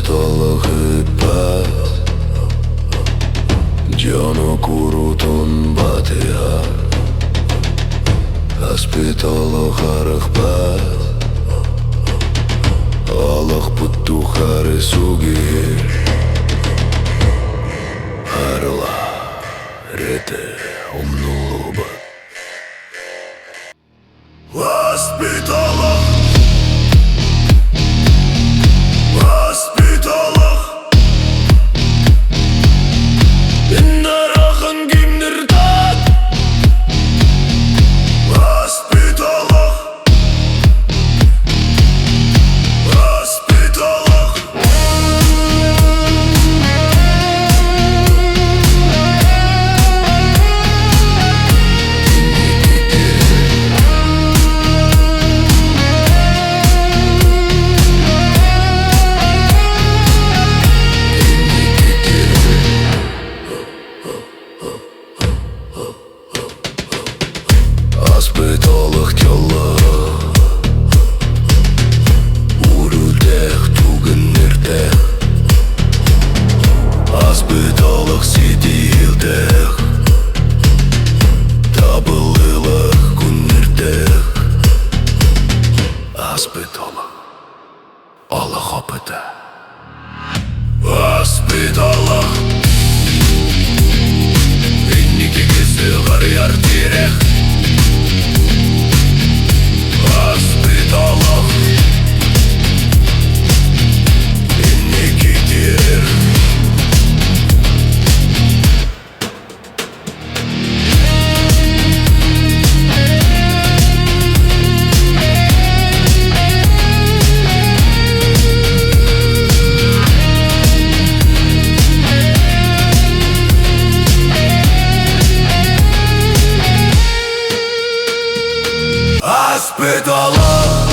Аспыт олох ыыппат, дьону куруутун батыһар. Аспыт олох арахпат, олохпут тухары сугир. Арыла, рете умнуллубат. Воспиталах! Воспиталах! Иннарахын кимниртат! Воспиталах! Воспиталах! Аспыт олох дьоллоох, Уруйдээх тугуннэрдээх, Аспыт олох ситиһилдээх, Табыллыылаах күннэрдээх. Аспыт олох, олох опыта. Аспыт олох Инникиги сыҕарыйар тирэх. Аспыт олох Инники тирэх. Аспыт олох.